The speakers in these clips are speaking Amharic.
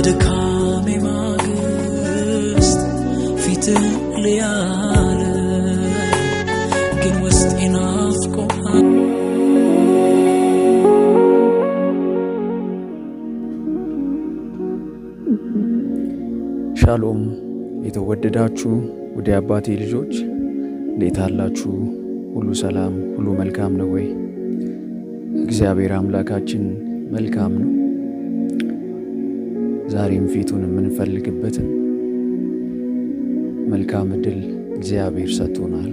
በድካሜ ማግስት ፊትህ ልያለ ግን ውስጤ ናፍቆሃል። ሻሎም የተወደዳችሁ ወደ አባቴ ልጆች እንዴት አላችሁ? ሁሉ ሰላም፣ ሁሉ መልካም ነው ወይ? እግዚአብሔር አምላካችን መልካም ነው። ዛሬም ፊቱን የምንፈልግበትን መልካም እድል እግዚአብሔር ሰጥቶናል።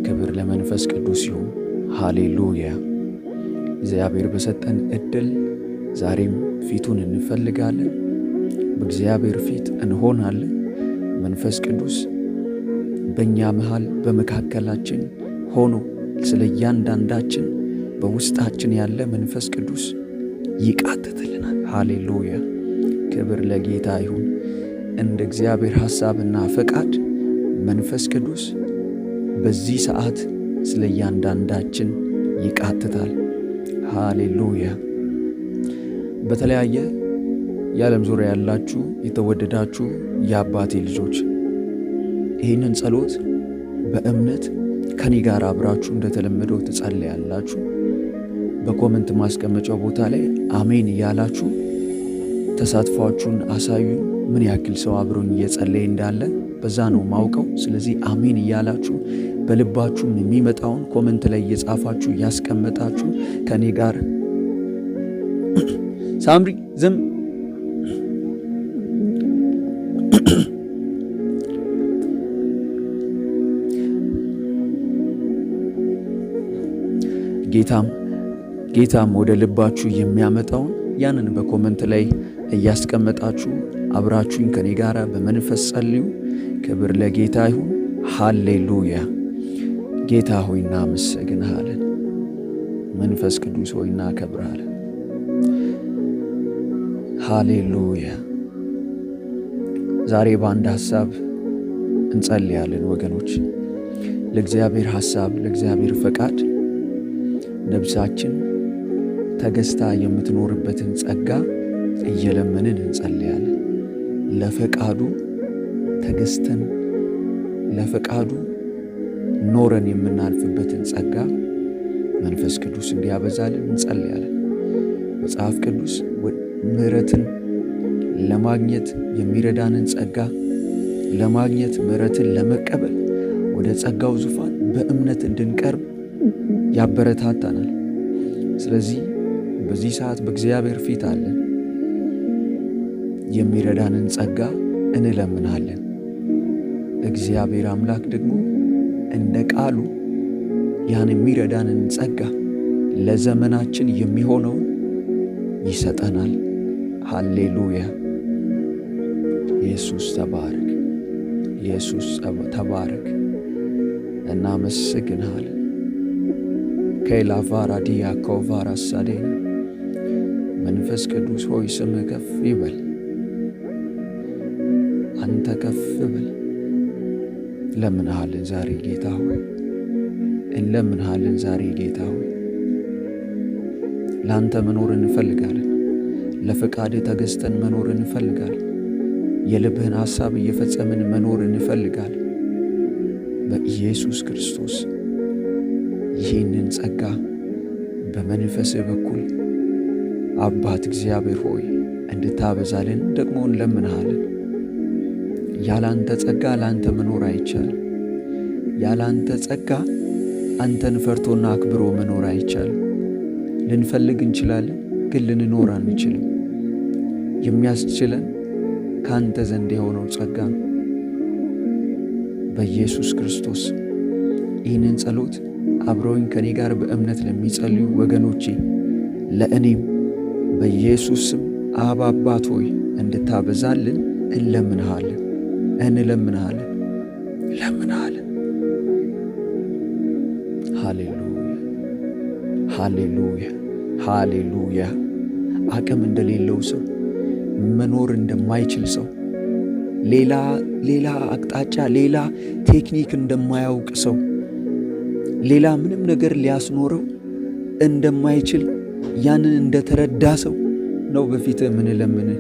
ክብር ለመንፈስ ቅዱስ ይሁን። ሃሌሉያ። እግዚአብሔር በሰጠን እድል ዛሬም ፊቱን እንፈልጋለን። በእግዚአብሔር ፊት እንሆናለን። መንፈስ ቅዱስ በእኛ መሃል በመካከላችን ሆኖ ስለ እያንዳንዳችን በውስጣችን ያለ መንፈስ ቅዱስ ይቃትትልናል። ሃሌሉያ፣ ክብር ለጌታ ይሁን። እንደ እግዚአብሔር ሐሳብና ፈቃድ መንፈስ ቅዱስ በዚህ ሰዓት ስለ እያንዳንዳችን ይቃትታል። ሃሌሉያ። በተለያየ የዓለም ዙሪያ ያላችሁ የተወደዳችሁ የአባቴ ልጆች ይህንን ጸሎት በእምነት ከኔ ጋር አብራችሁ እንደተለመደው ትጸልያላችሁ። በ comment ማስቀመጫው ቦታ ላይ አሜን እያላችሁ ተሳትፏችሁን አሳዩኝ። ምን ያክል ሰው አብሮኝ እየጸለየ እንዳለ በዛ ነው ማውቀው። ስለዚህ አሜን እያላችሁ በልባችሁም የሚመጣውን comment ላይ እየጻፋችሁ እያስቀመጣችሁ ከኔ ጋር ሳምሪ ዝም ጌታም ወደ ልባችሁ የሚያመጣውን ያንን በ comment ላይ እያስቀመጣችሁ አብራችሁኝ ከኔ ጋር በመንፈስ ጸልዩ። ክብር ለጌታ ይሁን። ሃሌሉያ። ጌታ ሆይ እናመሰግንሃለን። መንፈስ ቅዱስ ሆይ እናከብርሃለን። ሃሌሉያ። ዛሬ በአንድ ሐሳብ እንጸልያለን ወገኖች። ለእግዚአብሔር ሐሳብ፣ ለእግዚአብሔር ፈቃድ ነፍሳችን ተገዝታ የምትኖርበትን ጸጋ እየለመንን እንጸልያለን። ለፈቃዱ ተገዝተን ለፈቃዱ ኖረን የምናልፍበትን ጸጋ መንፈስ ቅዱስ እንዲያበዛልን እንጸልያለን። መጽሐፍ ቅዱስ ምሕረትን ለማግኘት የሚረዳንን ጸጋ ለማግኘት ምሕረትን ለመቀበል ወደ ጸጋው ዙፋን በእምነት እንድንቀርብ ያበረታታናል። ስለዚህ በዚህ ሰዓት በእግዚአብሔር ፊት አለን። የሚረዳንን ጸጋ እንለምናለን። እግዚአብሔር አምላክ ደግሞ እንደ ቃሉ ያን የሚረዳንን ጸጋ ለዘመናችን የሚሆነውን ይሰጠናል። ሃሌሉያ። ኢየሱስ ተባረክ፣ ኢየሱስ ተባረክ። እናመሰግንሃለን። ከላቫራ ዲያኮቫራ ሳዴና መንፈስ ቅዱስ ሆይ ስምህ ከፍ ይበል፣ አንተ ከፍ በል። እንለምንሃለን ዛሬ ጌታ ሆይ፣ እንለምንሃለን ዛሬ ጌታ ሆይ። ለአንተ መኖር እንፈልጋለን። ለፈቃድህ ተገዝተን መኖር እንፈልጋለን። የልብህን ሐሳብ እየፈጸምን መኖር እንፈልጋለን። በኢየሱስ ክርስቶስ ይህንን ጸጋ በመንፈስህ በኩል አባት እግዚአብሔር ሆይ እንድታበዛልን ደግሞ እንለምንሃለን። ያላንተ ጸጋ ላንተ መኖር አይቻልም። ያላንተ ጸጋ አንተን ፈርቶና አክብሮ መኖር አይቻልም። ልንፈልግ እንችላለን፣ ግን ልንኖር አንችልም። የሚያስችለን ከአንተ ዘንድ የሆነው ጸጋ ነው። በኢየሱስ ክርስቶስ ይህንን ጸሎት አብረውኝ ከኔ ጋር በእምነት ለሚጸልዩ ወገኖቼ ለእኔም በኢየሱስ ስም አብ አባት ሆይ እንድታበዛልን እንለምንሃለን እንለምንሃለን እንለምንሃለን። ሃሌሉያ ሃሌሉያ ሃሌሉያ። አቅም እንደሌለው ሰው፣ መኖር እንደማይችል ሰው፣ ሌላ ሌላ አቅጣጫ ሌላ ቴክኒክ እንደማያውቅ ሰው፣ ሌላ ምንም ነገር ሊያስኖረው እንደማይችል ያንን እንደተረዳ ሰው ነው በፊትህ ምንለምንህ።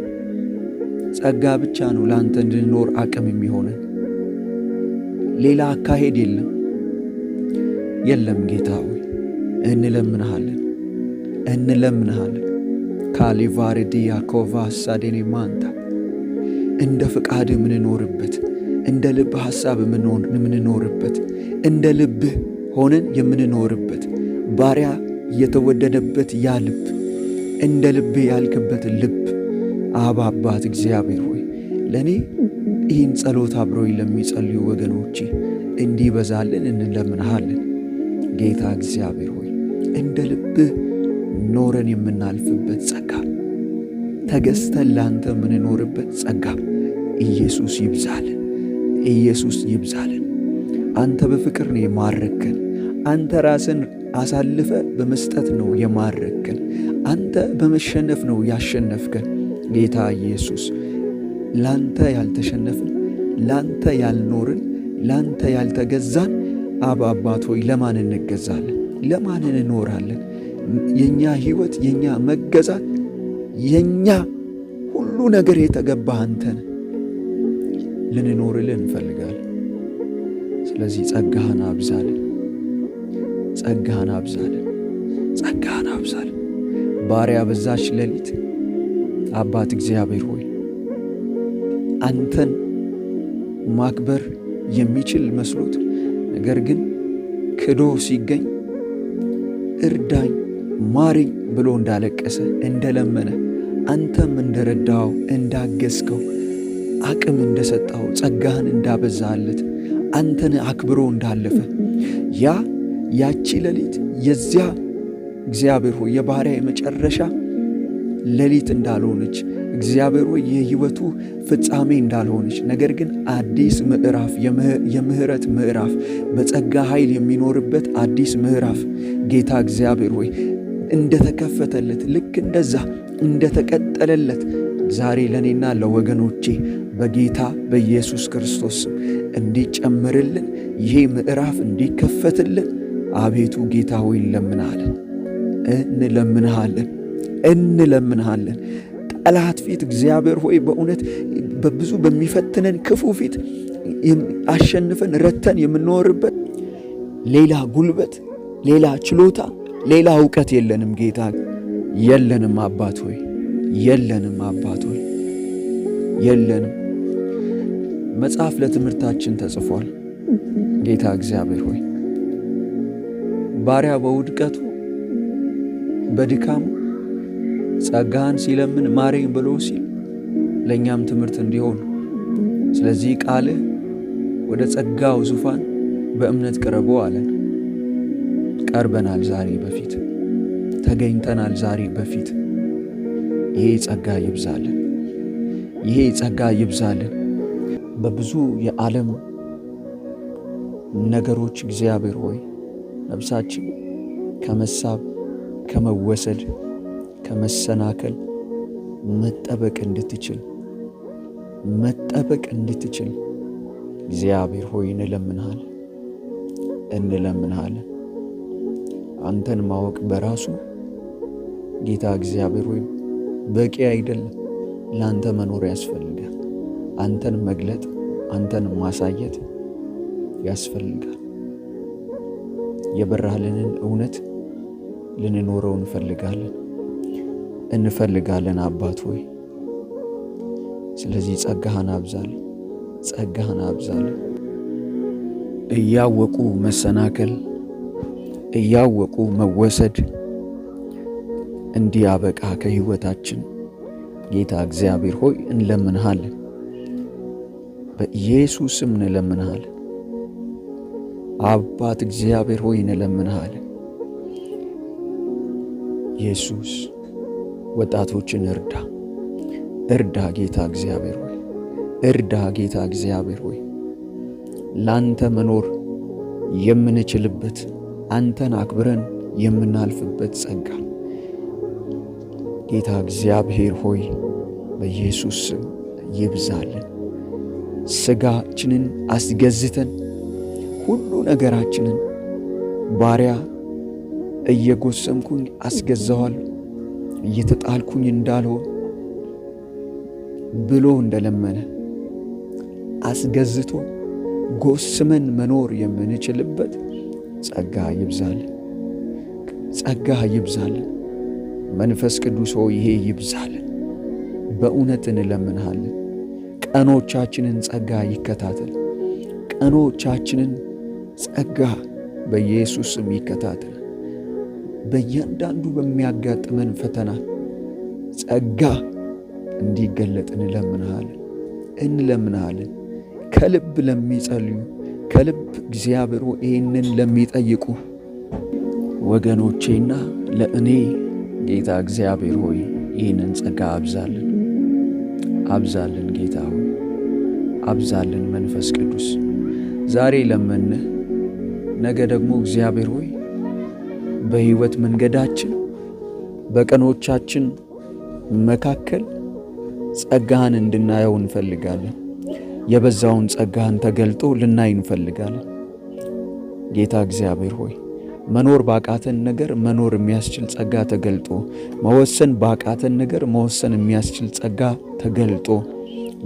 ጸጋ ብቻ ነው ለአንተ እንድንኖር አቅም የሚሆነን። ሌላ አካሄድ የለም የለም። ጌታ ሆይ እንለምንሃለን፣ እንለምንሃለን። ካሊቫርዲያ ኮቫሳዴኔ ማንታ እንደ ፍቃድ የምንኖርበት፣ እንደ ልብህ ሐሳብ የምንኖርበት፣ እንደ ልብህ ሆነን የምንኖርበት፣ ባሪያ የተወደደበት ያ ልብ፣ እንደ ልብህ ያልክበት ልብ፣ አብ አባት እግዚአብሔር ሆይ ለእኔ ይህን ጸሎት አብረውኝ ለሚጸልዩ ወገኖቼ እንዲበዛልን እንለምንሃለን። ጌታ እግዚአብሔር ሆይ እንደ ልብህ ኖረን የምናልፍበት ጸጋ፣ ተገዝተን ላንተ የምንኖርበት ጸጋ ኢየሱስ ይብዛልን፣ ኢየሱስ ይብዛልን። አንተ በፍቅር ነው የማረከን። አንተ ራስን አሳልፈ በመስጠት ነው የማረከን። አንተ በመሸነፍ ነው ያሸነፍከን። ጌታ ኢየሱስ፣ ላንተ ያልተሸነፍን፣ ላንተ ያልኖርን፣ ላንተ ያልተገዛን አብ አባት ሆይ ለማን እንገዛለን? ለማን እንኖራለን? የኛ ህይወት፣ የኛ መገዛት፣ የኛ ሁሉ ነገር የተገባ አንተን ልንኖርልህ እንፈልጋለን። ስለዚህ ጸጋህን አብዛልን፣ ጸጋህን አብዛልን፣ ጸጋህን አብዛልን። ባሪያ በዛች ሌሊት አባት እግዚአብሔር ሆይ አንተን ማክበር የሚችል መስሎት ነገር ግን ክዶ ሲገኝ እርዳኝ ማሪኝ ብሎ እንዳለቀሰ፣ እንደለመነ፣ አንተም እንደረዳው፣ እንዳገዝከው፣ አቅም እንደሰጠው፣ ጸጋህን እንዳበዛለት፣ አንተን አክብሮ እንዳለፈ ያ ያቺ ሌሊት የዚያ እግዚአብሔር ሆይ የባሪያ የመጨረሻ ሌሊት እንዳልሆነች፣ እግዚአብሔር ሆይ የሕይወቱ ፍጻሜ እንዳልሆነች፣ ነገር ግን አዲስ ምዕራፍ፣ የምህረት ምዕራፍ፣ በጸጋ ኃይል የሚኖርበት አዲስ ምዕራፍ ጌታ እግዚአብሔር ሆይ እንደተከፈተለት፣ ልክ እንደዛ እንደተቀጠለለት ዛሬ ለእኔና ለወገኖቼ በጌታ በኢየሱስ ክርስቶስ ስም እንዲጨምርልን፣ ይሄ ምዕራፍ እንዲከፈትልን አቤቱ ጌታ ሆይ እንለምንሃለን፣ እንለምንሃለን፣ እንለምንሃለን። ጠላት ፊት እግዚአብሔር ሆይ በእውነት በብዙ በሚፈትነን ክፉ ፊት አሸንፈን ረተን የምንኖርበት ሌላ ጉልበት፣ ሌላ ችሎታ፣ ሌላ እውቀት የለንም ጌታ፣ የለንም አባት ሆይ፣ የለንም አባት ሆይ፣ የለንም። መጽሐፍ ለትምህርታችን ተጽፏል። ጌታ እግዚአብሔር ሆይ ባሪያ በውድቀቱ በድካሙ ጸጋህን ሲለምን ማረኝ ብሎ ሲል ለእኛም ትምህርት እንዲሆን፣ ስለዚህ ቃልህ ወደ ጸጋው ዙፋን በእምነት ቅረቡ አለን። ቀርበናል፣ ዛሬ በፊት ተገኝተናል፣ ዛሬ በፊት ይሄ ጸጋ ይብዛልን፣ ይሄ ጸጋ ይብዛልን። በብዙ የዓለም ነገሮች እግዚአብሔር ሆይ ነፍሳችን ከመሳብ፣ ከመወሰድ፣ ከመሰናከል መጠበቅ እንድትችል፣ መጠበቅ እንድትችል እግዚአብሔር ሆይ እንለምንሃለን፣ እንለምንሃለን። አንተን ማወቅ በራሱ ጌታ እግዚአብሔር ሆይ በቂ አይደለም። ለአንተ መኖር ያስፈልጋል። አንተን መግለጥ፣ አንተን ማሳየት ያስፈልጋል። የበራልንን እውነት ልንኖረው እንፈልጋለን፣ እንፈልጋለን አባት ሆይ። ስለዚህ ጸጋህን አብዛልን፣ ጸጋህን አብዛልን። እያወቁ መሰናከል፣ እያወቁ መወሰድ እንዲያበቃ ከህይወታችን ጌታ እግዚአብሔር ሆይ እንለምንሃለን። በኢየሱስ ስም እንለምንሃለን። አባት እግዚአብሔር ሆይ እንለምንሃለን። ኢየሱስ ወጣቶችን እርዳ፣ እርዳ ጌታ እግዚአብሔር ሆይ፣ እርዳ ጌታ እግዚአብሔር ሆይ፣ ላንተ መኖር የምንችልበት፣ አንተን አክብረን የምናልፍበት ጸጋ ጌታ እግዚአብሔር ሆይ በኢየሱስ ስም ይብዛልን። ስጋችንን አስገዝተን ሁሉ ነገራችንን ባሪያ እየጎሰምኩኝ አስገዛዋለሁ። እየተጣልኩኝ እንዳልሆን ብሎ እንደለመነ አስገዝቶ ጎስመን መኖር የምንችልበት ጸጋ ይብዛልን፣ ጸጋ ይብዛልን። መንፈስ ቅዱስ ሆይ ይሄ ይብዛልን። በእውነት እንለምንሃለን። ቀኖቻችንን ጸጋ ይከታተል። ቀኖቻችንን ጸጋ በኢየሱስ ስም ይከታተል። በእያንዳንዱ በሚያጋጥመን ፈተና ጸጋ እንዲገለጥ እንለምንሃለን እንለምንሃለን። ከልብ ለሚጸልዩ፣ ከልብ እግዚአብሔር ይህንን ለሚጠይቁ ወገኖቼና ለእኔ ጌታ እግዚአብሔር ሆይ ይህንን ጸጋ አብዛልን፣ አብዛልን። ጌታ ሆይ አብዛልን። መንፈስ ቅዱስ ዛሬ ለመንህ፣ ነገ ደግሞ እግዚአብሔር ሆይ በሕይወት መንገዳችን በቀኖቻችን መካከል ጸጋህን እንድናየው እንፈልጋለን። የበዛውን ጸጋህን ተገልጦ ልናይ እንፈልጋለን። ጌታ እግዚአብሔር ሆይ መኖር ባቃተን ነገር መኖር የሚያስችል ጸጋ ተገልጦ፣ መወሰን ባቃተን ነገር መወሰን የሚያስችል ጸጋ ተገልጦ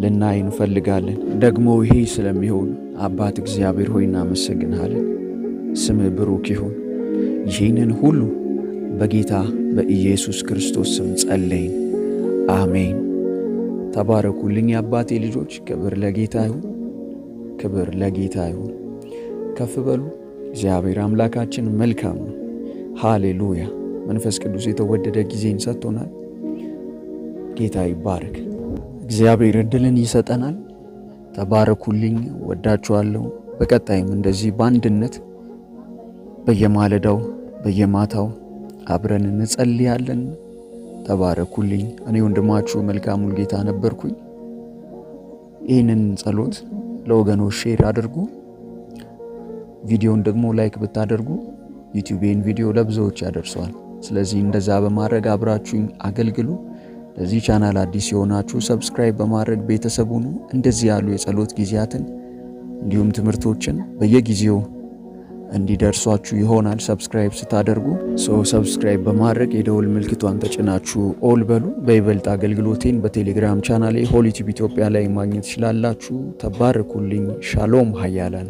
ልናይ እንፈልጋለን። ደግሞ ይሄ ስለሚሆን አባት እግዚአብሔር ሆይ እናመሰግንሃለን። ስምህ ብሩክ ይሁን። ይህንን ሁሉ በጌታ በኢየሱስ ክርስቶስ ስም ጸለይን፣ አሜን። ተባረኩልኝ የአባቴ ልጆች። ክብር ለጌታ ይሁን፣ ክብር ለጌታ ይሁን። ከፍ በሉ። እግዚአብሔር አምላካችን መልካም ነው። ሃሌሉያ። መንፈስ ቅዱስ የተወደደ ጊዜን ሰጥቶናል። ጌታ ይባረክ። እግዚአብሔር እድልን ይሰጠናል። ተባረኩልኝ። ወዳችኋለሁ። በቀጣይም እንደዚህ በአንድነት በየማለዳው በየማታው አብረን እንጸልያለን። ተባረኩልኝ። እኔ ወንድማችሁ መልካሙ ጌታ ነበርኩኝ። ይህንን ጸሎት ለወገኖች share አድርጉ። ቪዲዮን ደግሞ like ብታደርጉ ዩቲዩቤን ቪዲዮ ለብዙዎች ያደርሰዋል። ስለዚህ እንደዛ በማድረግ አብራችሁኝ አገልግሉ። ለዚህ ቻናል አዲስ የሆናችሁ subscribe በማድረግ ቤተሰብ ሁኑ። እንደዚህ ያሉ የጸሎት ጊዜያትን እንዲሁም ትምህርቶችን በየጊዜው እንዲደርሷችሁ ይሆናል። Subscribe ስታደርጉ so subscribe በማድረግ የደውል ምልክቷን ተጭናችሁ all በሉ። በይበልጥ አገልግሎቴን በቴሌግራም ቻናሌ ሆሊቲዩብ ኢትዮጵያ ላይ ማግኘት ትችላላችሁ። ተባረኩልኝ። ሻሎም ሀያላን።